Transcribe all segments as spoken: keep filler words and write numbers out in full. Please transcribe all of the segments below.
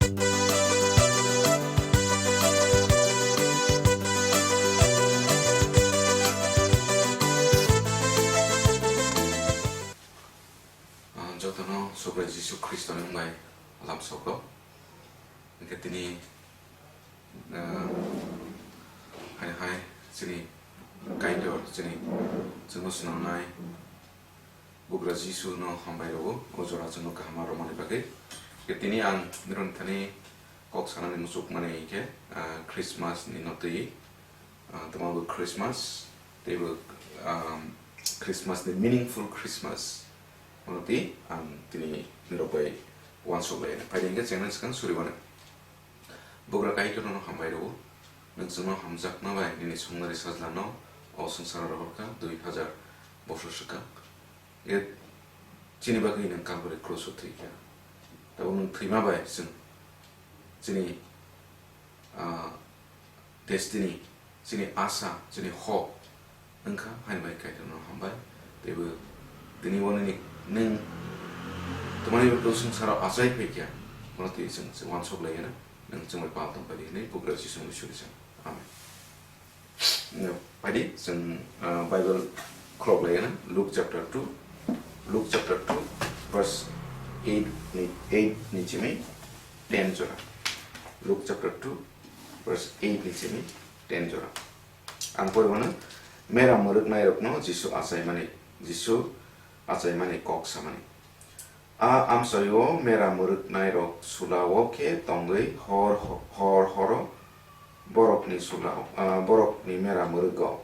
Ah, jotono Subrai Jisu Khristoni mung bai lamsok rok. Hingke tini, ah, hai hai chini Kaitor chini chwngno swnamnai Bugra Jisu no hambai rwo, o jora chwngno kaham ma romani bagwi. Hingke tini ang nironi thani kok sanani muchukmani hingke, ah, Christmas ni no twi, ah, tamo bo Christmas, tei bo, um, Christmas ni meaningful Christmas. Mono twi ang tini nirok bai uansuk lai. Phaidi hingke chengna swkang suri mano. Bugra Kaitor nono hambai rwo. Nwng chwngno hamjakma bai nini songnari sajlano o swngcharo rohorkha dui hajar bosor swkang. E chini bagwi nwng Kalvari krus o thwikha. Tabuk nwng thwima bai chwng chini, ah, destiny, chini asa, chini hok wngkha, haini bai Kaitorno hambai. Teibo tini bo nini nwng twmani bo swngcharo achai phaikha, bono twi chwng, chwng uansuk laina, nwng chwng bai pal tong phaidi hwnwi Bugra Jisuni suri chwng. Amen. Phaidi chwng, ah, Bible khulok laina, Luke chapter two, Luke chapter two, verse eight ni, eight ni simi ten jora. Luke chapter two, verse eight ni simi ten jora. Ang pori mano, mera mwrwknairokno Jisu achaimani, Jisu achaimani kok samani. A amchaio mera mwrwknairok sula-o khe tongwi hor, hor horo borokni sula, ah, borokni mera mwrwgo.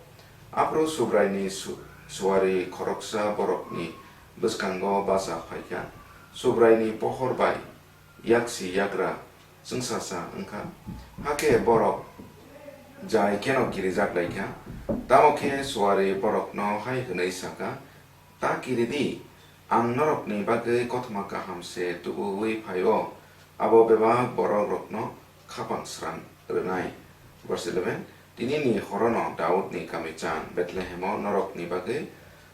Aphuru Subraini su-, suari khoroksa borokni bwskango bacha phaikha. Subraini pohor bai yaksi yagra chwngsacha wngkha. Hakhe borok jai kheno kirijak laikha. Tamo khe suari borokno hai hwnwi sakha, "Ta kiri di, ang norokni bagwi kothoma kaham se tubu-ui phai-o, abo bebak borokrokno khapang srang rwnai." Verse eleven, Tinini horono Daudni kamichan Bethlehemo norokni bagwi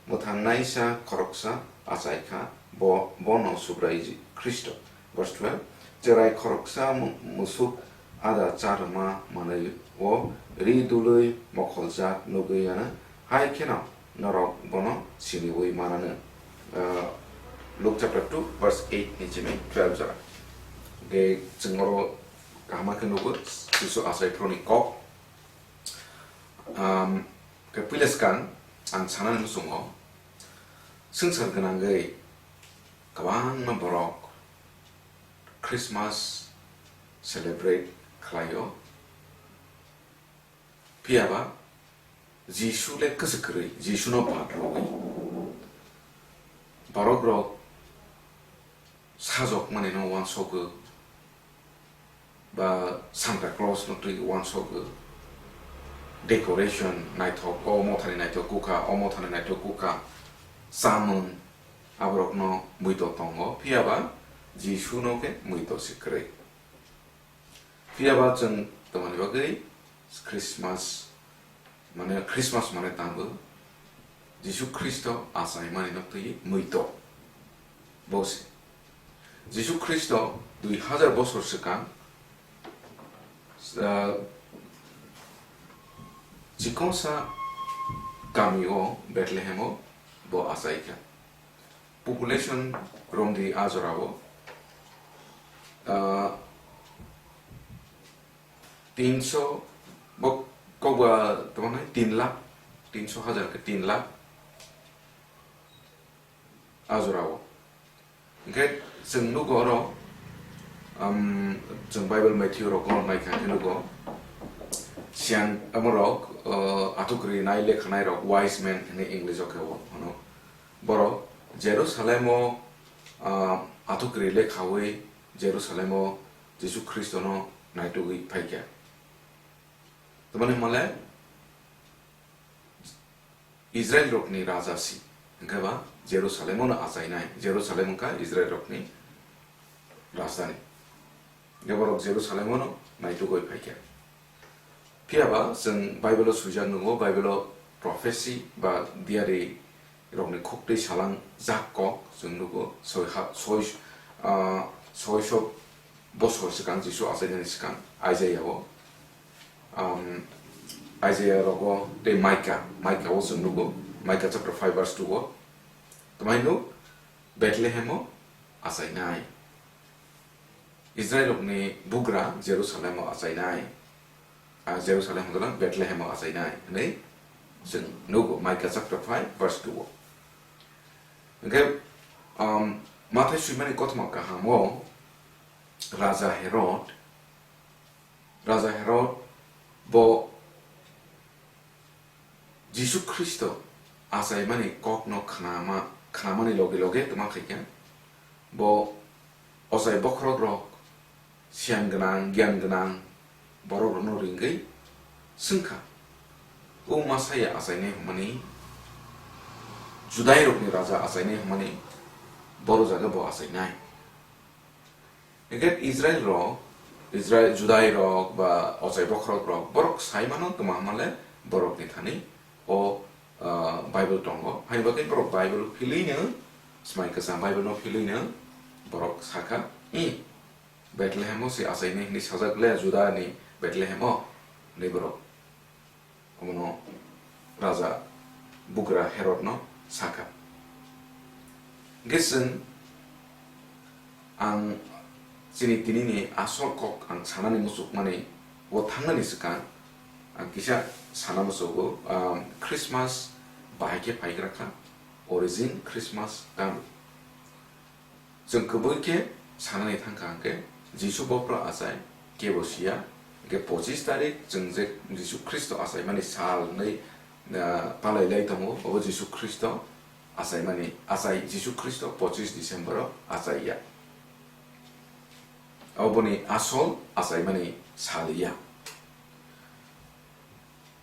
mwthangnaisa khoroksa achai kha, bo, bono Subrai Ji-, Khristo. Verse twelve, Cherai khoroksa mu-, musuk ada cha rwma manwi-o ri dului mokholjak nugwi ano, hai kheno norok bono siniui manano. Ah, Luke chapter two, verse eight ni simi twelve jora. Hwnkhe chwng oro kaham khe nugo, Jisu achai phuruni kok. Um, khe puila swkang ang sanani muchungo, swngchar gwnangwi kwbangma borok Christmas celebrate khlaio. Phiyaba Jisu le kwchwk kwrwi, Jisuno bad rwui borok rok sajokmani no uansukgo, ba Santa Claus no twi uansukgo, decoration naithok, o mothani naithok kukha, o mothani naithok kukha, chamung, aborok no muito tongo, phiyaba Jisu no khe muito se kwrwi. Phiyaba chwng tongmani bagwi Christmas, mane Christmas mane tangbo Jisu Khristo achaimani no twi muito. Bo se Jisu Khristo dui hajar bosor swkang, ah, chikongsa kami o Bethlehem o bo achai kha. Population romdi a jora o, ah, tinso, bo kokba tongmani tin lakh, tinso hajar khe tin lakh a jora o. Hingkhe chwng nugo oro, um, chwng Bible Matthew rogo naikha khe nugo, siyan amorok, uh, athukri nai lekhanai rok, wise men hwnwi English o khe o hwno. Borok Jerusalem o, ah, athukri lekhaui Jerusalem o Jisu Khristono naitugwi phaikha. Tamoni hwnmale Israel rokni raja si, hwnkhe ba Jerusalem ono achainai, Jerusalem wngkha Israel rokni rajdhani. Hwnkhe borok Jerusalem ono naitugwi phaikha. Phiyaba chwng Bible o swijak nugo, Bible o prophecy ba diari rokni khuktwi salang jak kok chwng nugo, soi ha-, soi, ah, soiso bosor swkang Jisu achainani swkang Isaiah o, um, Isaiah rogo tei Micah, Micah o chwng nugo, Micah chapter five verse two o. Twmai nuk, Bethlehem o achainai. Israel rokni bugra Jerusalem o achainai. Ah, Jerusalem hwnwi Bethlehem o achainai hwnwi chwng nugo Micah chapter five verse two o. Hwnkhe, um, Mathai swimani kothoma kaham o Raja Herod, Raja Herod bo Jisu Khristo achaimani kokno khnama, khnamani loge loge twma khaikha, bo ochai bokhorok rok, siyan gwnang, giyan gwnang borok rokno ringwi swngkha, "O Masaya achainai hwnmani, Judai rokni Raja achainai hwnmani, boro jaga bo achainai?" Hingke Israel rok, Israel, Judai rok ba ochai bokhorok rok, borok sai mano twma hwnmale borokni thani o, ah, Bible tongo. Haini bagwi borok Bible philwino, Smai Kwchang Bible no philwino borok sakha, "I, Bethlehem o se achainai hinwi sajak le, Juda ni Bethlehem o," hinwi borok. Omono raja bugra Herodno sakha. Hingke chwng ang chini tinini asol kok ang sanani muchukmani o thangnani swkang ang kisa sana muchugo, um, Christmas bahai khe phaigra kha, origin Christmas kano. Chwng kwbui khe sanani thangkha hwnkhe, Jisu bophro achai kebo siya, hwnkhe pochis tarik chwng je Jisu Khristo achaimani sal hwnwi, ah, palai lai tongo, obo Jisu Khristo achaimani, achai Jisu Khristo pochis December o achai ya. Oboni asol achaimani sal ya.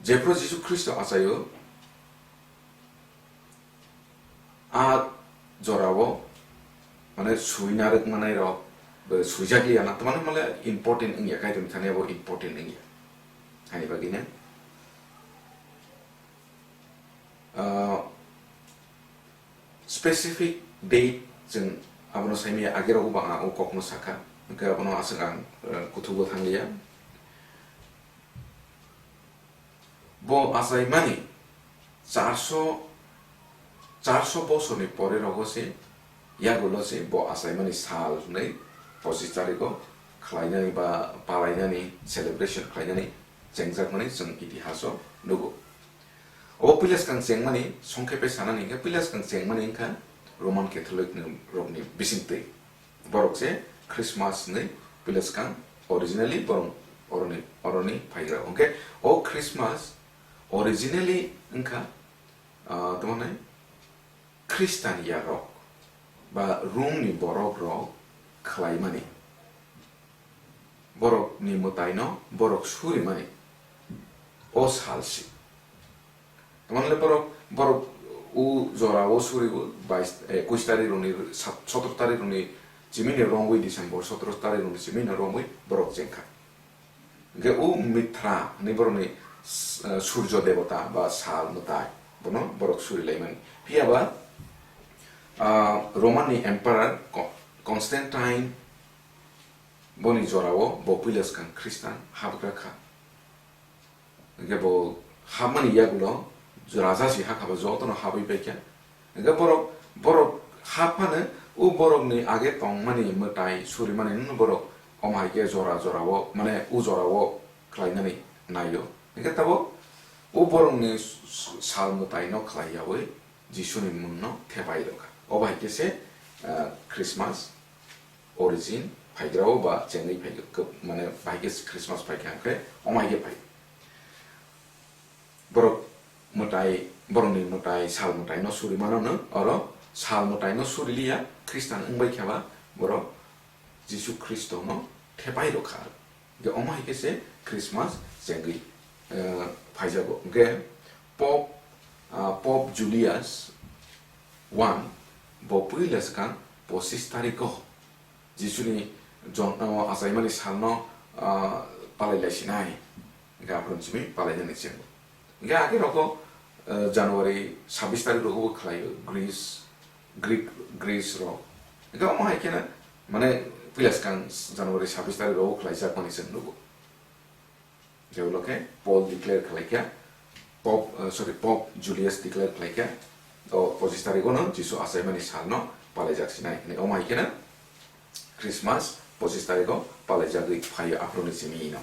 Jephru Jisu Khristo achaio, a jorao, mane, suina rwkmanai rok, bo suijak liya na, tamani male important wngya, Kaitorni thani abo important wngya. Haini bagwi ne, ah, specific date chwng abono saimaya, age rok bang o kokno sakha, hwnkhe abono aswk ang, ah, kuthugo thangliya. Bo achaimani charso, charso bosorni pore rogo se, yagulo se bo achaimani sal hwnwi pochis tariko khlainani ba palainani, celebration khlainani chengjakmani chwng itihaso nugo. Obo puila swkang chengmani songkhe pai sanani hwnkhe, puila swkang chengmani wngkha Roman Catholic ni rokni bisingtwi. Borok se Christmas hinwi puila swkang originally borok oroni, oroni phaigra. Hwnkhe o Christmas originally wngkha, ah, tamo hwnwi Christian yarok ba Rome ni borok rok khlaimani. Borokni mwtaino borok surimani o salsi. Tamani le borok, borok o jora o suribo bais, eh, ekush tarik rokni, sat-, sotoro tarik rokni chimini romwi, December sotoro tarik rokni chimini romwi borok chengkha. Hingke o Mithra hinwi borokni s-, eh, surjo debota ba sal mwtai, bono borok surilaimani. Phiya ba, ah, Roman ni Emperor Co-, Constantine boni jorao bo puila swkang Khristan habgra kha. Hingke bo hapmani yagulo raja si hakha bo jotono habwi paikha. Hingke borok, borok haphano o borokni age tongmani mwtai surimani no borok omo hai khe jora jorao, mane o jorao khlainani naio. Hingke tabok o borokni s-, s-, sal mwtaino khlaiyaui Jisuni mungno thepai rwkha. Obo hai khe se, ah, Christmas origin phaigrao ba chengwi phai khe, mane, bahai khe Christmas phai khe, hwnkhe omo hai khe phai. Borok mwtai, borokni mwtai, sal mwtaino suri mano no, oro sal mwtaino suri liya, Khristan wngbai khe ba borok Jisu Khristono thepai rwkha. Hwnkhe omo hai khe se Christmas chengwi, eh, phaijago. Hwnkhe Pope, ah, Pope Julius one bo puila swkang pochis tariko Jisuni jon-, o achaimani salno, ah, palai lai sinai. Hwnkhe aphuru simi palai nani chengo. Hwnkhe age rogo, eh, January sabbish tarik rogo bo khlaio Greece, Greek, Greece rok. Hwnkhe omo hai kheno, mane, Puila swkang January sabbish tarikh rogo khlaijak mani chwng nugo. Tei ulo khe Paul declare khlai kha, Pope, uh, sorry, Pope Julius declare khlai kha, o pochis tarikh no Jisu achaimani salno palaijak sinai hwnwi. Omo hai kheno Christmas pochis tarikh o palaijagwi phaio aphuru ni simi no.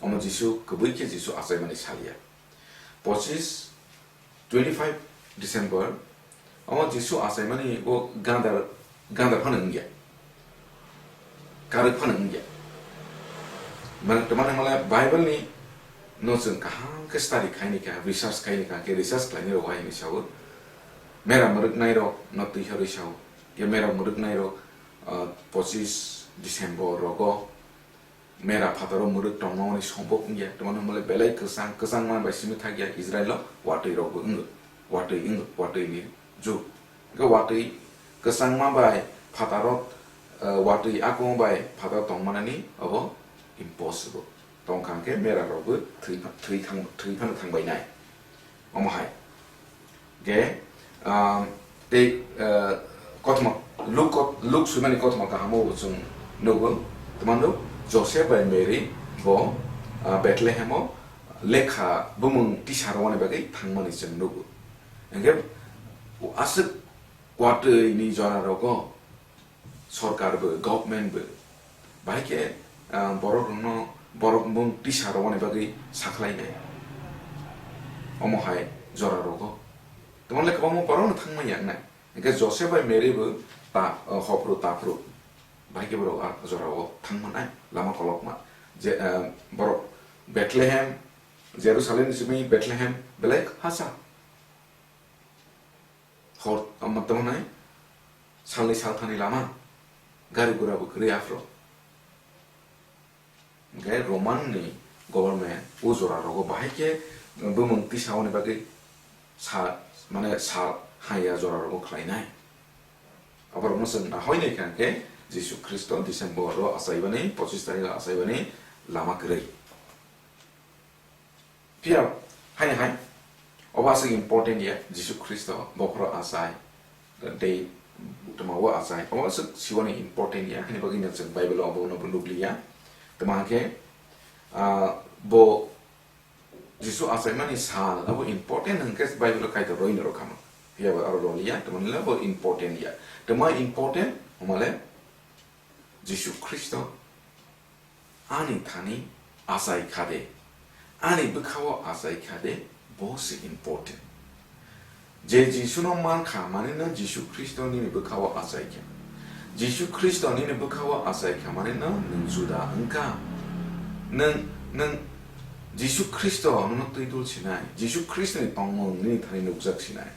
Omo Jisu kwbwi khe Jisu achaimani sal ya. Pochis, twenty five December, omo Jisu achaimani bo gandar, gandar phano wngya. Karwi phano wngya. Man-, tamani hwnle Bible ni no chwng kaham khe study khaini kha, research khaini kha, khe research khlaini rok hai hinwi sao. Mera mwrwknai rok no twi horwi sao. Ye mera mwrwknai rok, ah, pochis December rogo mera phataro mwrwk tongmani sombok wngya, tamani hwnle belai kwchang, kwchangma bai simi thakya Israilo watwi rokbo wngo, watwi wngo, watwi ni jug. Hwnkhe watwi kwchangma bai phataro, eh, watwi akung bai phataro tongmanani abo impossible. Tongkha hwnkhe mera rokbo thwi pha-, thwi thang-, thwi phano thangbainai. Omo hai. Ge, ah, tei, ah, kothoma, Luk kot-, Luk swimani kothoma kahamo bo chwng nugo. Twmano Joseph bai Mary bo, ah, Bethlehem o lekha bumung tisa rwani bagwi thangmani chwng nugo. Hwnkhe aswk watwi ni jora rogo sorkar bo, government bo, bahai khe, ah, borok rokno, borok mung tisa rwani bagwi sakhlai nai. Omo hai jora rogo. Tamo le kwbangma borok no thangma yak nai. Hwnkhe Joseph bai Mary bo ta, ah, hophru taphru. Bahai khe borok a jora o thangma nai, lama kolokma. Je, ah, borok Bethlehem, Jerusalem ni simi Bethlehem belai hasa. Hor, omo tamo nai, salni salthani lama, gari gura bo kwrwi aphro. Hwnkhe Roman ni government o jora rogo bahai khe bumung tisa oni bagwi sa, mane sal haya jora rogo khlai nai. Aborok no chwng nahoi nai kha khe Jisu Khristo December o achaibani, pochis tarikh o achaibani lama kwrwi. Phiya haini hai, obo aswk important ya, Jisu Khristo bokhoro achai, tei twma o achai, obo aswk siwani important ya, haini bagwi no chwng Bible o obo no bo nukliya. Twma hwnkhe, ah, bo Jisu achaimani sal abo important hwnkhe Bible o Kaitor roi no rwkha ma. Phiya bo aro roliya, twma le bo important ya. Twma important, hwnmale Jisu Khristo ani thani achai kha de, ani bwkha o achai kha de, bo se important. Je Jisu no man kha, mane no Jisu Khristo nini bwkha o achai kha. Jisu Khristo nini bwkha o achai kha, mane no nwng juda wng kha. Nwng, nwng Jisu Khristo nono twi dul sinai, Jisu Khristo ni tongmung nini thani nukjak sinai.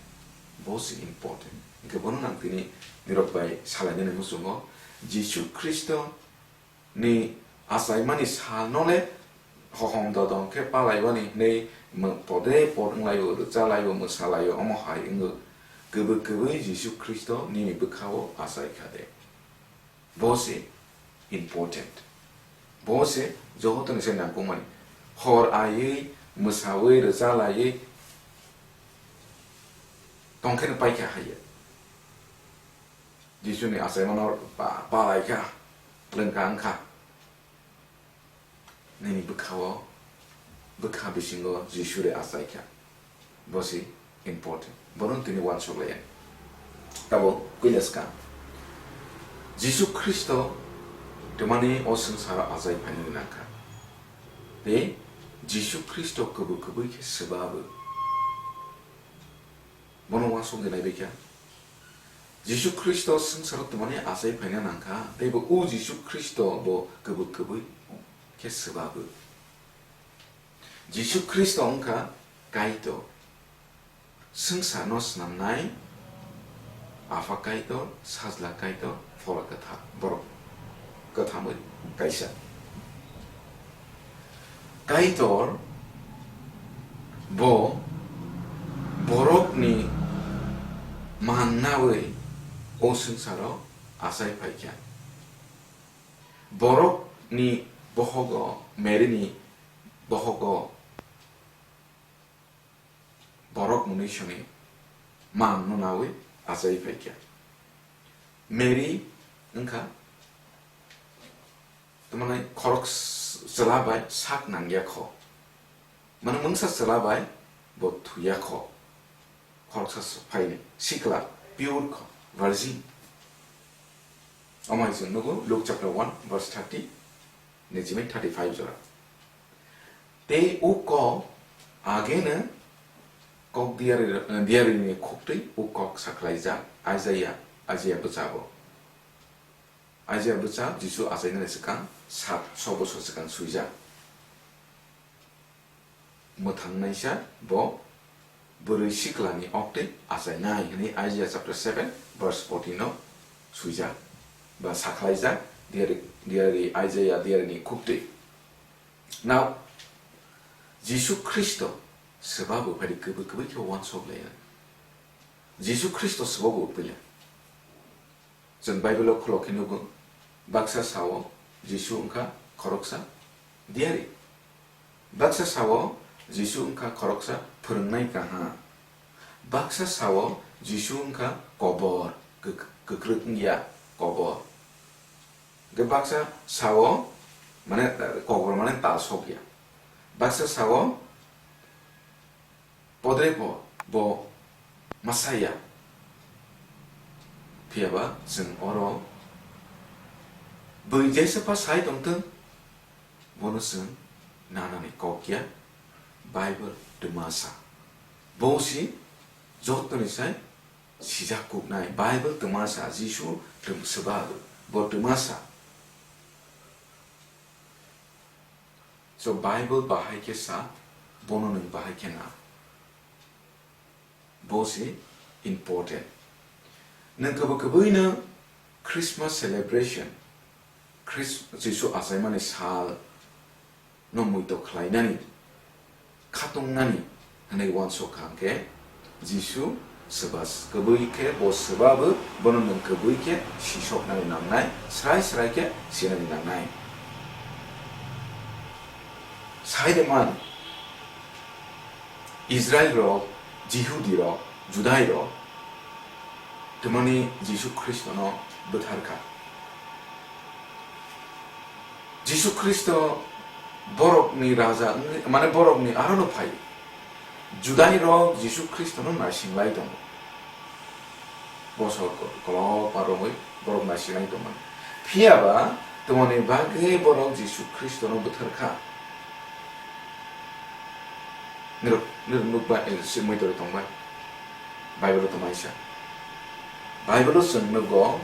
Bo se important. Hwnkhe bono nang tini nirok bai salainani muchungo Jisu Khristo ni achaimani salno le hohom dodom khe palaibani hinwi mo-, pode pod wnglaio, rwchalaio, mwsalaio, omo hai wngwi kwbwi kwbwi Jisu Khristo nini bwkha o achai kha de. Bo se important. Bo se joto ni se nangkukmani. Hor aiwi, mwsawi, rwchalaiwi tongkhe no paikha haiya. Jisuni achaimano pa-, palaikha, lwngkha wngkha. Nini bwkha-o, bwkha bisingo Jisu de achaikha. Bo se important. Bono tini uansuk lai ya. Tabo puila swkang. Jisu Khristo twmani o swngcharo achai phainani nangkha. Tei Jisu Khristo kwbwi kwbwi khe swbabo. Bono uansukgwi naibaikha. Jisu Khristo swngcharo twmani achai phaina nangkha, tei bo o Jisu Khristo bo kwbwi kwbwi khe swbabo. Jisu Khristo wngkha Kaitor, swngcharno snamnai Apha Kaitor, Sajla Kaitor, Phola Kwthar, borok kwthamwi kaisa. Kaitor bo borokni man naui o swngcharo achai phaikha. Borokni bohogo, Maryni bohogo borok mwnwi soni manno naui achai phaikha. Mary wngkha Mane khorok s-, chwla bai sak nangya kho. Mane mungsa chwla bai bo thuya kho. Khoroksa s-, phaini sikla pure kho, virgin. Omo hai chwng nugo Luke chapter one verse thirty ni simi thirty-five jora. Tei o kok ageno kok diari, diarini khuktwi o kok sakhlaijak, Isaiah, Isaiah bwchabo. Isaiah bwchap Jisu achainani swkang sat so bosor swkang swijak. Mwthangnaisa bo bwrwi siklani oktwi achainai hwnwi Isaiah chapter seven verse fourteen o swijak ba sakhlaijak, diari, diari Isaiah diarini khuktwi. Now, Jisu Khristo swbabu phari kwbwi kwbwi khe uansuk laio. Jisu Khristo swbabu puila. Chwng Bible-o khulok khe nugo, baksa sao Jisu wngkha khoroksa diari. Baksa sao Jisu wngkha khoroksa phwrwngnai kaham. Baksa sao Jisu wngkha kobor, kwk-, kwkrwk wngya kobor. Hwnkhe baksa sao, mane, kobor mane tal sokya. Baksa sao podrepot bo masa ya. Phiya ba chwng oro bui jesa pha sai tongthwng, bono chwng nanani kok ya, Bible twma sa. Bo si jotoni sai sijak kuknai, Bible twma sa, Jisu twm-, swbak, bo twma sa. So, Bible bahai khe sa, bono nwng bahai khe na. Bo se important. Nwng kwbwi kwbwino Christmas celebration, Christ-, Jisu achaimani sal no muito khlainani, khatungnani hwnwi uansuk kha hwnkhe, Jisu swba kwbwi khe bo swbabo bono nwng kwbwi khe sisoknani nangnai, srai srai khe sinani nangnai. Sai de man, Israel rok, Jihudi rok, Judai rok, twmani Jisu Khristono bwthar kha. Jisu Khristo borokni raja wngwi, mane borokni arono phai. Judai rok Jisu Khristono naising lai tongo. Bosor ko-, kolok parongwi borok naising lai tongmani. Phiya ba twmani bagwi borok Jisu Khristono bwthar kha. Nirok, nirok nukba, eh, se muitor tongbai. Bible-o tongmani sa. Bible-o chwng nugo,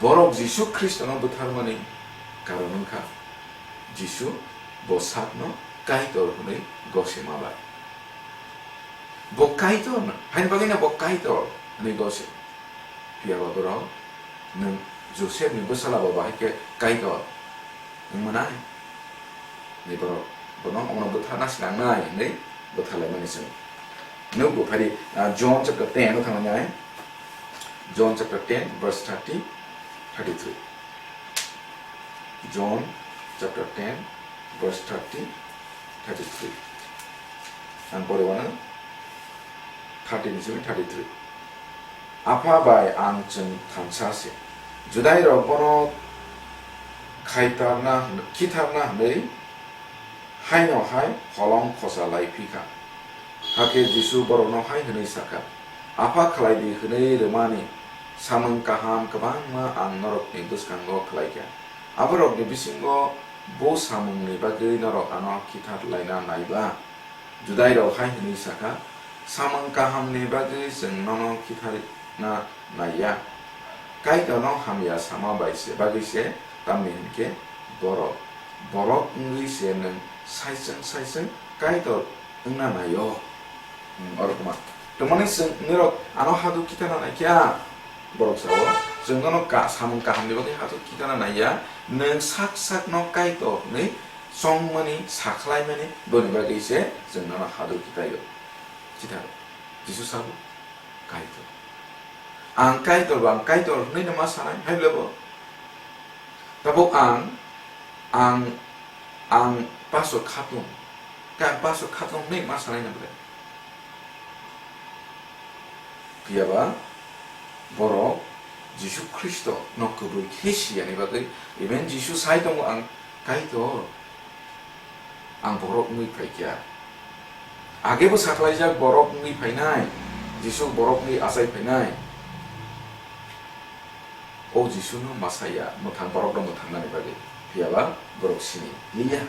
borok Jisu Khristono bwtharmani karon wngkha Jisu bo sakno Kaitor hwnwi gose ma bai. Bo Kaitor no, haini bagwi no bo Kaitor hwnwi gose. Phiya ba borok, nwng Joseph ni bwsala bo bahai khe Kaitor wng mwnai? Ni borok bono omono bwtharna swnangnai hwnwi bwtharlaimani chwng. Nukgo phari, ah, John chapter ten o thanglainai. John chapter ten verse thirty, thirty-three. John chapter ten verse thirty, thirty-three. Ang pore wano thirty ni simi thirty-three. Apha bai ang chwng thansa se. Judai rok bono khaitarna hwn-, khitharna hwnwi haino hai holong khosa lai phi kha. Hakhe Jisu borokno hai hwnwi sa kha, Apha khlai di hwnwi rwmani samung kaham kwbangma ang norokni bwskango khlai kha. Aborokni bisingo bo samungni bagwi norok ano khithar laina nai ba? Judairok hai hwnwi sa kha, Samung kahamni bagwi chwng nono khitharna nai ya. Kaitorno hamya sama bai se, bagwi se, tamni hwn khe borok, borok wngwi se nwng saichung saichung Kaitor wngna nai-o. Hmm, oro kwma. Twmani chwng nirok ano hadu khitana nai kha? Borok sao, chwng nono ka-, samung kahamni bagwi hadu khitana nai ya, nwng sak sakno Kaitor hwnwi chongmani, sakhlaimani, boni bagwi se chwng nono hadu khitaio. Chitharo, Jisu sabo, Kaitor. Ang Kaitor ba, ang Kaitor hwnwi no ma sanai, hai le bo. Tabuk ang, ang, ang pastor khatung, khe ang pastor khatung hwnwi ma sanai na bwle? Phiya ba borok Jisu Khristo no kwbwi khe siyani bagwi, even Jisu sai tongo, ang Kaitor, ang borok wngwi phaikha. Agebo sakhlaijak borok wngwi phainai, Jisu borok wngwi achai phainai. O Jisuno Masaia, mwthang, borokno mwthangnani bagwi. Phiyaba borok sini liya.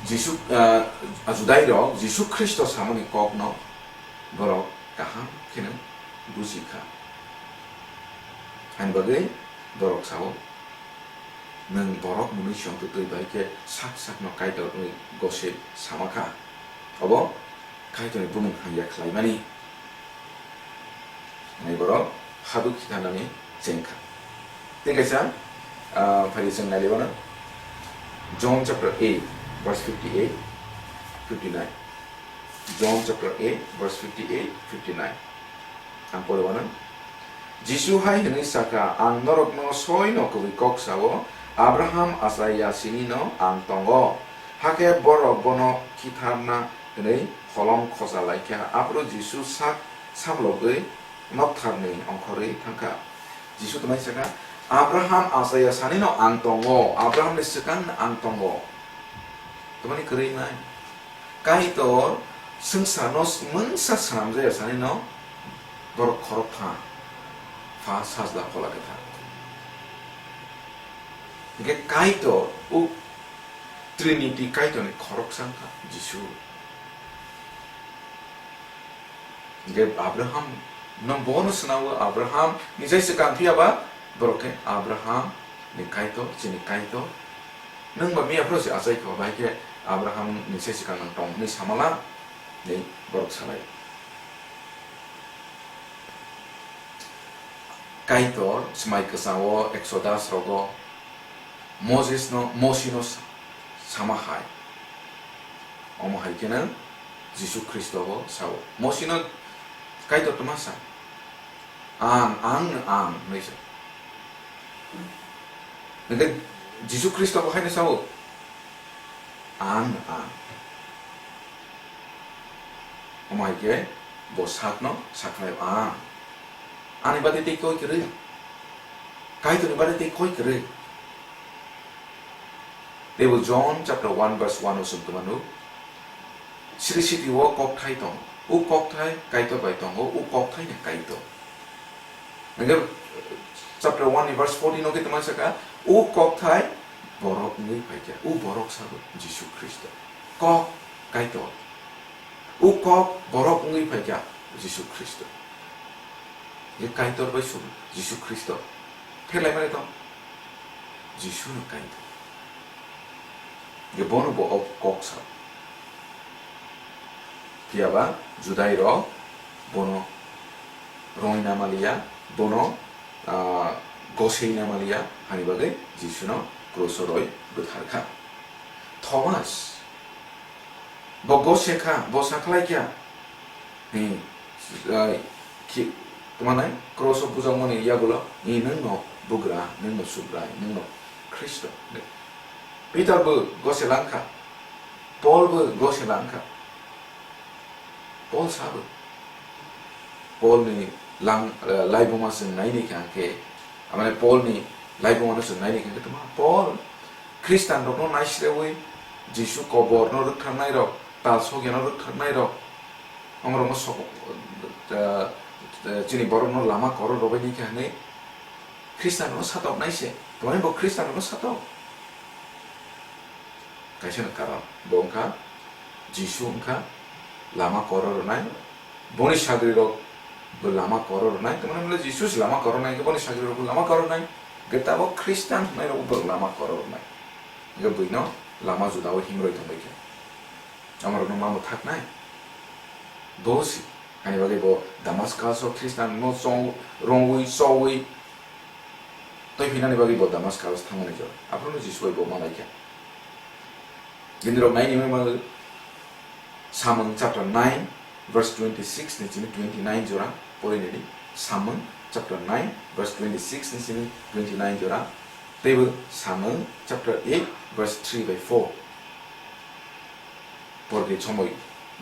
Jisu, ah, Judairok Jisu Khristo samani kokno borok kaham kheno buji kha. Ani bagwi borok sao, "Nwng borok mwnwi chwng twtwi bai khe sak sakno Kaitor wngwi gose sama kha." Obo Kaitorni bumung hamya khlaimani. Hwnwi borok haduk khithanani chengkha. Tei kaisa, ah, phai chwng nailaiwano John chapter eight, verse fifty-eight, fifty-nine. John chapter eight, verse fifty-eight, fifty-nine. Ang poriwano. Jisu hai hwnwi sakha, "Ang norokno soino kwbwi kok sao, Abraham achai ya sinino ang tongo." Hakhe borok bono khitharna hwnwi holong khosa lai kha. Aphuru Jisu sak samlogwi noktharni ongkhorwi thang kha. Jisu tongmani sakha, "Abraham achai ya sanino ang tongo, Abrahamni swkangno ang tongo." Tongmani kwrwi nai. Kaitor swngcharno mungsa swnamjaya sanino borok khorok thang, Pha, Sajla, Phola Kwthar. Hingkhe Kaitor, o Trinity Kaitorni khoroksa wngkha Jisu. Hingkhe Abraham no bono swnamo, Abraham ni jai swkang phiya ba, borok khe Abraham ni Kaitor, chini Kaitor. Nwng ba miya phano se achai kha, bai khe Abraham ni se swkang nwng tong hwnwi samala, ni borok sanai. Kaitor swmai kwchang o Exodus rogo Moses no, Mosi no sa-, sama hai. Omo hai khe no Jisu Khristo bo sao. Mosi no Kaitor tma sa? Ang, ang, ang, hwnwi sa. Hingkhe Jisu Khristo bo hai no sao? Ang, ang. Omo hai khe bo sakno saknai, ang. Ani bade tei koi kwrwi? Kaitorni bade tei koi kwrwi? Teibo John chapter one verse one o chwng tongmano, Sri Siti o kokthai tong, o kokthai Kaitor bai tongo, o kokthai ni Kaitor. Hingkhe chapter one ni verse fourteen o khe tongmani sakha, o kokthai borok wngwi phaikha, o borok sabo Jisu Khristo. Kok Kaitor. O kok borok wngwi phaikha Jisu Khristo. Ye Kaitor bai sum Jisu Khristo. Pherlaimani tong. Jisu no Kaitor. Ye bono bo o kok sa. Phiya ba Judai rok bono roi na maliya, bono, ah, gosei na maliya, hani bagwi Jisu no kruso roi bwthar kha. Thomas, bo gose kha, bo sakhlai kha. Hi, ah, khi, tma nai, kruso bujak mani yagulo, hi nwng no bugra, nwng no Subrai, nwng no Khristo. Peter bo gose lang kha, Paul bo gose lang kha. Paul sabo. Paul ni lang, eh, laibuma chwng naini kha khe, amane Paul ni laibuma no chwng naini kha khe tma? Paul Khristan rokno naisrewi, Jisu kobor no rwktharnai rok, tal sokya no rwktharnai rok, omorok no sok, eh, eh, chini borok no lama koro robai ni kha hwnwi Khristan rokno satok nai se. Tma bo Khristan rokno satok? Kaisa no karon, bo wngkha Jisu wngkha lama koro rwnai, boni sagri rok bo lama koro rwnai, tamni hwnle Jisu se lama koro rwnai, boni sagri rok bo lama koro rwnai, hwnkhe tabok Khristan hwnai rok bo lama koro rwnai, hwnkhe buino lama juda o himroi tongbai khe, amorokno ma mwthaknai, bo se, ani bagwi bo Damaskas o Khristan no chong, rongwi, chowi, Tei phinani bagwi bo Damaskas thangmani jora. Aphuru Jisu bai bo malaikha. Jinirok naini hwnwi mano Samung chapter nine verse twenty-six ni chini twenty-nine jora porinani. Samung chapter nine verse twenty-six ni chini twenty-nine jora. Teibo Samung chapter eight verse three by four. Pordi somoi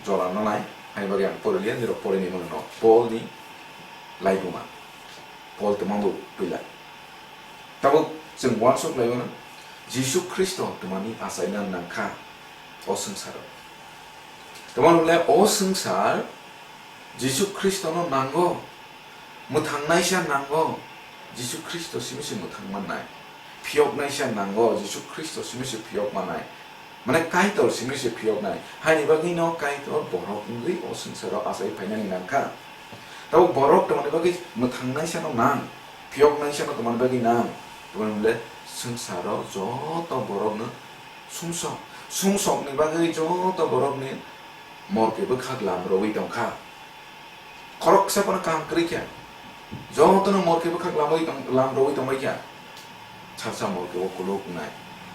jora nanai, hai bagwi ang poriliya, nirok porini mano no. Paul ni laibuma. Paul tongmani bo puila. Tabuk Chwng uansuk lai mano, Jisu Khristo twmani achaina nangkha o swngcharo. Twmani hwnle o swngchar Jisu Khristono nango, mwthangnaisa nango, Jisu Khristo simi se mwthang mannai, phiyoknaisa nango, Jisu Khristo simi se phiyok mannai. Mane Kaitor simi se phiyoknai. Haini bagwino Kaitor borok wngwi o swngcharo achai phainani nangkha. Tabuk borok twmani bagwi mwthangnaisano nang, phiyoknaisano twmani bagwi nang. Twmani hwnle swngcharo joto borokno sumsok. Sumsokni bagwi joto borokni morke bwkhak lam rwui tongkha. Khoroksa phano kaham kwrwi kha. Jotono morke bwkhak lamwi tong-, lam rwui tongbai kha. Salsa morke o kuluk wngnai.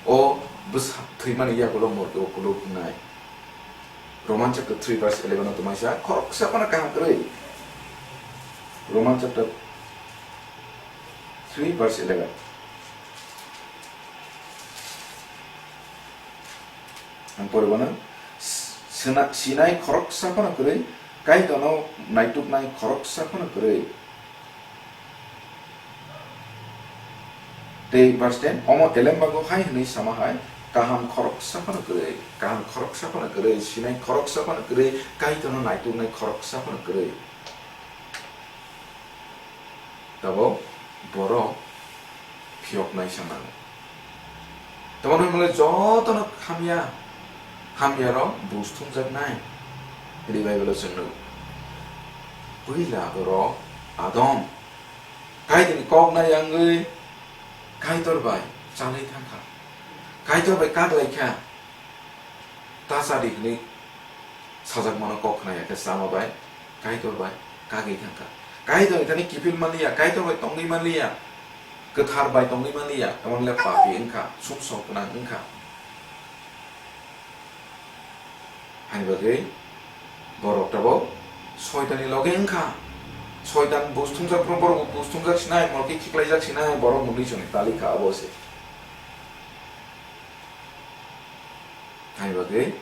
O bwsa thwimani yagulo morke o kuluk wngnai. Roman chapter three verse eleven o twmaisa khoroksa phano kaham kwrwi. Roman chapter three verse eleven. Ang poribo na, sina-, sinai khoroksa phano kwrwi, Kaitorno naituknai khoroksa phano kwrwi. Tei verse ten, omo elembago hai hwnwi sama hai, kaham khoroksa phano kwrwi, kaham khoroksa phano kwrwi, sinai khoroksa phano kwrwi, Kaitorno naituknai khoroksa phano kwrwi. Tabuk borok phiyoknaisa nango. Tamo hwnmale jotono hamya, hamyarok buj thumjaknai. Revival o chwng nugo. Puila borok Adam Kaitorni kok nai wngwi Kaitor bai chalwi thangkha. Kaitor bai kaklaikha. Ta cha di hwnwi sajakmano kok khna ya khe chama bai, Kaitor bai kagwi thangkha. Kaitor thani kiphil manliya, Kaitor bai tongwi manliya, kwthar bai tongwi manliya, tamo le papi wngkha, sumsok gwnang wngkha. Hani bagwi borok tabuk Soitanni loge wngkha. Soitan buj thumjak phuru borok buj thumjak sinai, morke khiklaijak sinai, borok mwnwi chwngni tali kha abo se. Hani bagwi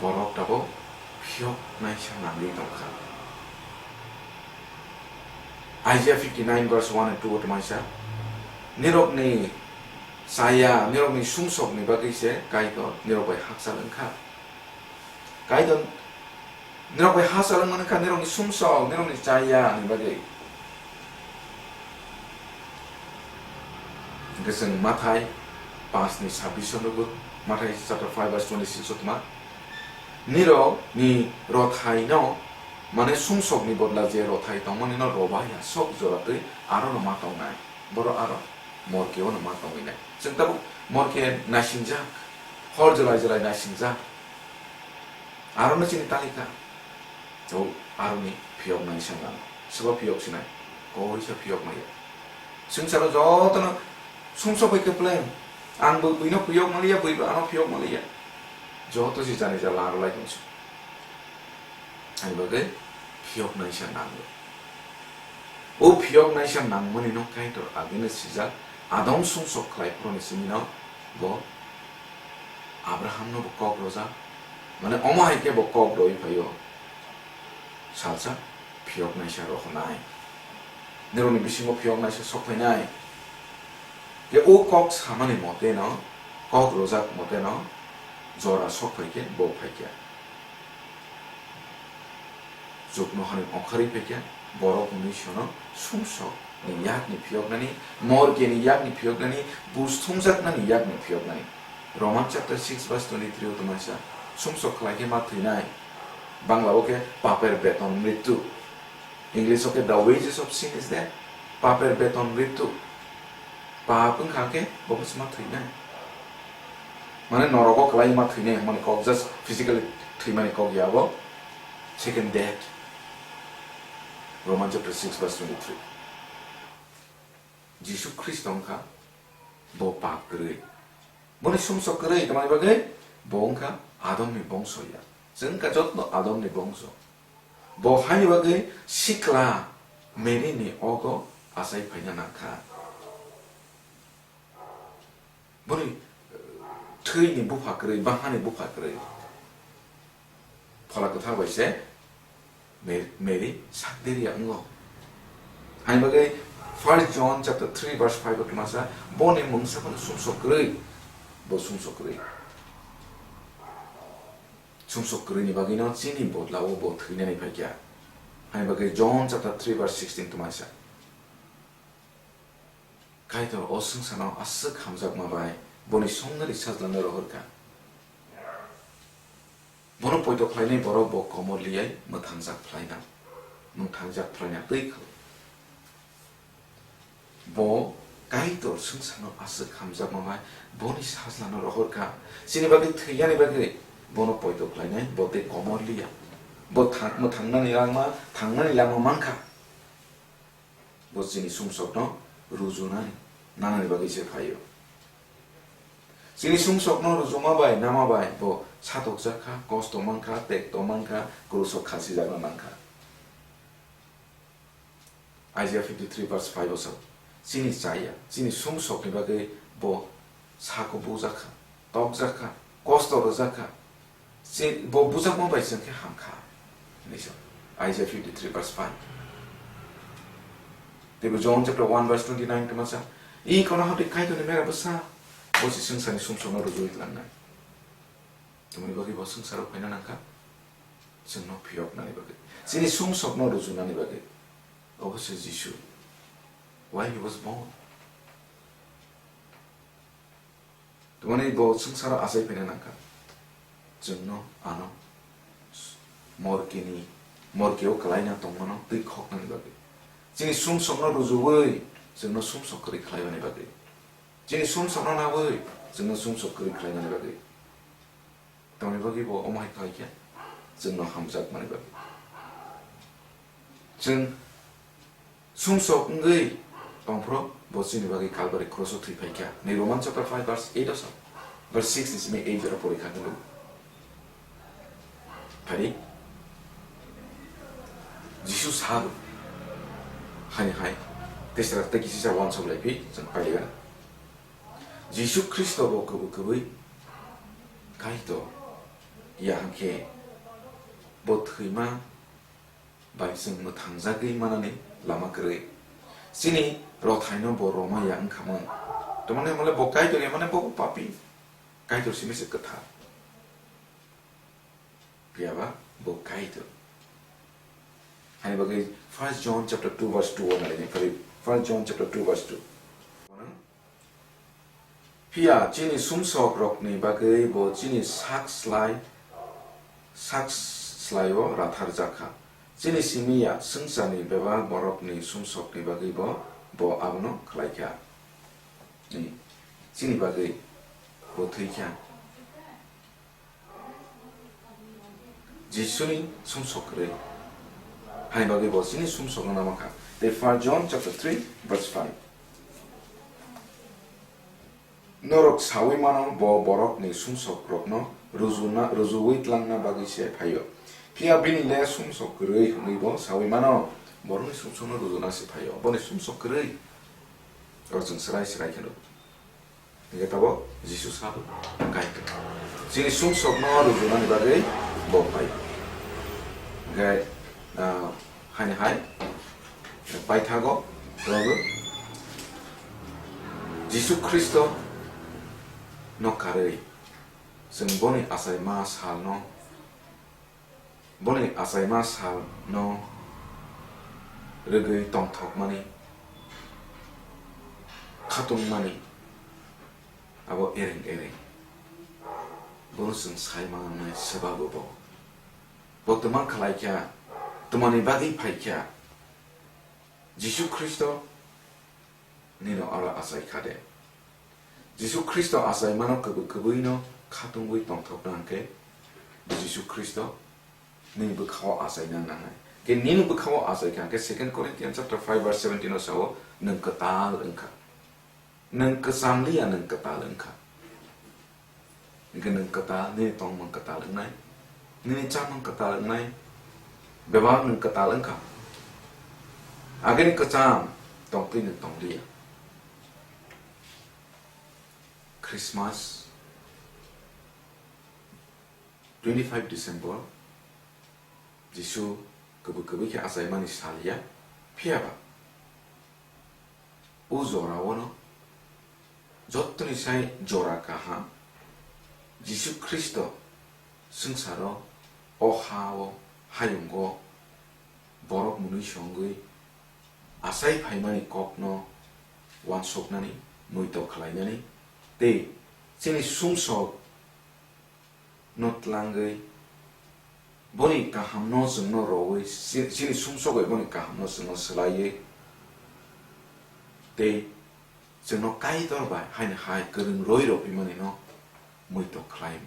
borok tabuk phiyok naisa nangwi tongkha. Isaiah fifty-nine verse one and two o twmaisa, nirokni chaya, nirokni sumsokni bagwi se Kaitor nirok bai hakchal wngkha. Kaitor nirok bai hakchal wngmani kha nirokni sumsok, nirokni chaya ni bagwi. Hwnkhe chwng Mathai panch ni sabbish o nugo, Mathai chapter five verse twenty-six o tma, nirok ni rothai no, mane sumsok ni bodla je rothai tongmani no roba ya, sok jora twi aro no ma tongnai, borok aro morke o no ma tongwi nai. Chwng tabuk morke naisingjak, hor jolai jolai naisingjak. Aro no chini talika. Tabuk aro ni phiyok nai sa nang. Sobo phiyok sinai. Koi sa phiyok maya. Swngcharo joto no sumsok bai kwpleng. Ang bo buino phiyok maliya, bui bo ano phiyok maliya. Joto si jani ja laro lai tong si. Ani bagwi phiyok nai sa nang. O phiyok naisa nangmani no Kaitor agini sijak, Adam sumsok khlai phuruni simi no bo Abraham no bo kok rojak, mane omo hai khe bo kok roi phaio, salsa phiyok naisa rohonai, nirokni bisingo phiyok naisa sok phainai. Khe o kok samani mote no, kok rojak mote no jora sok phai khe bo phai khe. Chuknohani ongkhorwi phaikha, borok hwnwi sono sumsok ni yakni phiyoknani, morke ni yakni phiyoknani, buj thumjaknani yakni phiyoknani. Roman chapter six verse twenty-three o twmaisa, sumsok khlai khe ma thwinai. Bangla o khe paper beton mrityu. English o khe the wages of sin is death. Paper beton mrityu. Pap wngkha khe bo bwsma thwinai. Mane norok o kwlai ma thwinai hwnmani kok, just physically thwimani kok ya bo. Second death. Roman chapter six verse twenty-three. Jisu Khristo wngkha bo pap kwrwi. Boni sumsok kwrwi, tamni bagwi bo wngkha Adamni bongso ya. Chwng wngkha jotno Adamni bongso. Bo haini bagwi sikla Mary ni ogo achai phaina nangkha. Boni, eh, thwini bupha kwrwi, banghani bupha kwrwi. Phola Kwthar bai se Mer-, Mary sakderia wngo. Haini bagwi First John chapter three verse five o tongmasa, boni mungsa phano sumsok kwrwi, bo sumsok kwrwi. Sumsok kwrwini bagwino chini bodlao bo thwinani phaikha. Hani bagwi John chapter three verse sixteen tongmasa. Kaitor o swngcharno aswk hamjakma bai boni songnari sajlano rohorkha. Bono poito khlainai borok bo komor liyai mwthangjak phlaina, mwthangjak phlaina twi khlai. Bo Kaitor swngcharno aswk hamjakma bai boni sajlano rohorkha. Chini bagwi thwiyani bagwi bono poito khlainai bo tei komor liya. Bo thang-, mwthangnani langma, thangnani langma mankha. Bo chini sumsokno rujunani, nanani bagwi se phaio. Chini sumsokno rujuma bai, nama bai bo satokjak kha, kosto mankha, tekto mankha, krusok khasijakna nangkha. Isaiah fifty-three verse five o sao, chini chaya, chini sumsokni bagwi bo sako bujakha, tokjakha, kosto rwjakha. Che-, bo bujakma bai chwng khe hamkha, hinwi sa Isaiah fifty-three verse five. Teibo John chapter one verse twenty-nine tongma sa, "I kono hati Kaitorni mera bwsa, bo se swngcharni sumsokno rujui tlangnai." Tamoni bagwi bo swngcharo phaina nangkha, chwngno phiyoknani bagwi, chini sumsokno rujunani bagwi. Obo se Jisu. Why he was born? Tamani bo swngcharo achai phaina nangkha. Chwngno ano morkeni, morkeo kwlaina tongmano twi khoknani bagwi. Chini sumsokno rujuwi chwngno sumsok kwrwi khlaimani bagwi. Chini sumsokno nawi chwngno sumsok kwrwi khlaimani bagwi. Tamni bagwi bo omo hai khlai khe chwngno hamjakmani bagwi. Chwng sumsok wngwi tongphuru bo chini bagwi Kalbari kroso thwi phai kha. Ni Roman chapter five verse eight o sa, verse six ni simi eight jora pori kha hwnwi. Phari Jisu sabo hani hai, tesra tei kisisa wansok lai phi chwng paiya. Jisu Khristo bo kwbwi kwbwi Kaitor ya hwnkhe bo thwima bai chwng mwthangjagwi manani lama kwrwi. Chini rothaino bo rwma ya wngkhamung. Tamani hwnle bo Kaitor ya mane bo papi. Kaitor simi se kwthar. Phiyaba bo Kaitor. Hani bagwi First John chapter two verse two o nalini phari. First John chapter two verse two. Phiya chini sumsok rokni bagwi bo chini sak slai, sak slai o rathar jakha. Chini simi ya swngcharni bebak borokni sumsokni bagwi bo, bo abono khlai kha. Ni, chini bagwi bo thwi kha. Jisuni sumsok kwrwi. Hai bagwi bo chini sumsokno nama kha. Tei First John chapter three verse five. Norok sawi mano bo borokni sumsokrokno rujuna, rujuwi tlangna bagwi se phaio. Phiya bini le sumsok kwrwi hwnwi bo sawi mano, borokni sumsokno rujuna se phaio. Boni sumsok kwrwi. Oro chwng swrai swrai khe nuk. Hingke tabok Jisu sabo Kaitor. Chini sumsokno rujunani bagwi bo phai. Hingke, ah, haini hai paithago tongo Jisu Khristo no karwi chwng boni achaima salno Boni achaima salno rwgwi tongthokmani, khatungmani abo ereng ereng. Bono chwng sai mangnai swbago bo. Bo twma khlai kha, twmani bagwi phai kha. Jisu Khristo nino aro achai kha de? Jisu Khristo achaimano kwbwi kwbwino khatungwi tongthokna hwnkhe Jisu Khristo nini bwkhao achaina nangnai. Khe nini bwkhao achai kha hwnkhe Second Corinthians chapter five verse seventeen o sao, "Nwng kwtal wngkha." Nwng kwcham liya, nwng kwtal wngkha. Hingke nwng kwtal, nini tongmung kwtal wngnai, nini chamung kwtal wngnai, bebak nwng kwtal wngkha. Agini kwcham tongtwi nwng tongliya. Christmas, twenty-five December, Jisu kwbwi kwbwi khe achaimani sal ya, phiyaba O jorao no jottoni sai jora kaham, Jisu Khristo swngcharo, o ha-o, hayungo borok mwnwi songwi achai phaimani kokno uansuknani, muitok khlainani tei chini sumsok no tlangwi, boni kahamno chwngno rowi, chi-, chini sumsok bai boni kahamno chwngno swlaiwi tei chwngno Kaitor bai haini hai kwrwng roi rw phimanino muitok khlai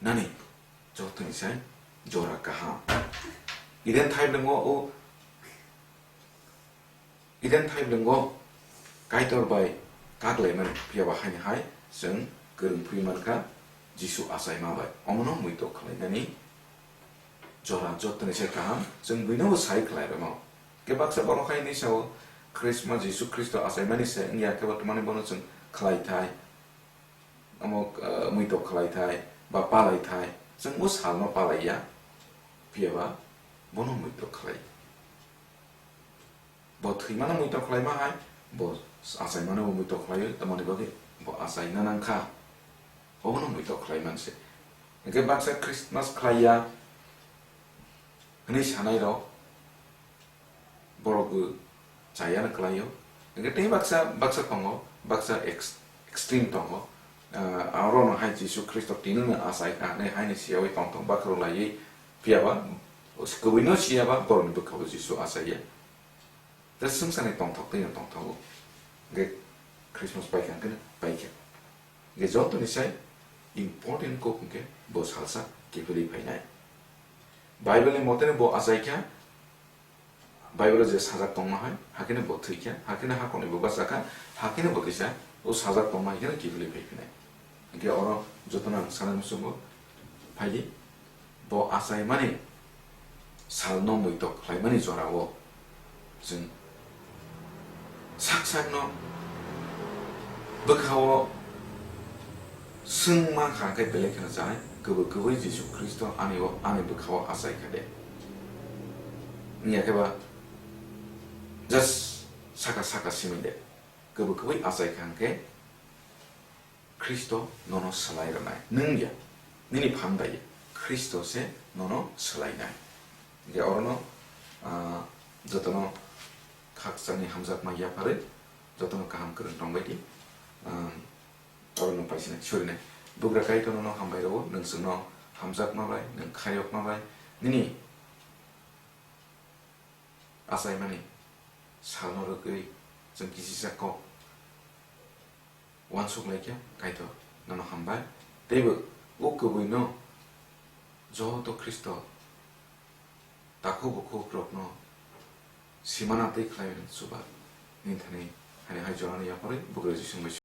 nani jottoni sai jora kaham. Eden thaiblengo o Eden thaiblengo Kaitor bai kak laimani, phiya ba haini hai chwng kwrwng phwi mankha Jisu achaima bai. Omono muitok khlainani jora jottoni sai kaham, chwng buino bo sai khlai rwmao. Khe baksa borok hai hinwi sao, Christmas Jisu Khristo achaimani se wngya, khe bo twmani bono chwng khlai thai, omo, eh, muitok khlai thai, ba palai thai. Chwng o salno palai ya, phiya ba bono muitok khlai. Bo thwimano muitok khlaima hai, bo achaimano bo muitok khlaio, tamoni bagwi bo achaina nangkha. Obono muitok khlai manse. Hwnkhe baksa Christmas khlaiya hwnwi sanai rok, borok bo chayano khlaio. Hwnkhe tei baksa, baksa tongo, baksa ex-, extreme tongo. Ah, aro no hai Jisu Khristo tini no achai kha hwnwi haino siyawi tong tong bakhro laiwi, phiya ba, kwbui no siya ba, borok ni bwkha bo Jisu achai ya. Tei swngchar ni tongthok tei no tongthogo. Hwnkhe Christmas paikha hwnkhe paikha. Hwnkhe joto ni sai important kok hwnkhe bo salsa kiphilwi phainai. Bible ni mote no bo achai kha, Bible o je sajak tongma hai, hakhe no bo thwi kha, hakhe no hakoni bo bacha kha, hakhe no bo kisa o sajak tongma hai khe no kiphilwi phai phinai. Hwnkhe oro jotono ang sana muchungo phaidi, bo achaimani salno muitok khlaimani jorao chwng sak sakno bwkhao swngma kha khe belai kheno chai, kwbwi kwbwi Jisu Khristo ani o, ani bwkhao achai kha de? Wngya khe ba just saka saka simi de? Kwbwi kwbwi achai kha hwnkhe Khristo nono swlai rwnai. Nwng ya, nini phan bai ya. Khristo se nono swlainai. Hwnkhe orono, ah, jotono khakchangni hamjakma yapharwi, jotono kaham kwrwng tongbai di. Ah, orono paisina surinai. Bugra Kaitor nono hambai rwo, nwng chwngno hamjakma bai, nwng khayokma bai, nini achaimani salno rwgwi chwng kisisa kok uansuk lai kha, Kaitor, nono hambai. Teibo o kwbwino joto Khristo takhuk bukhuk rokno simana twi khlai chuba nini thani, hani hai jorani yapharwi bugra Jisung bai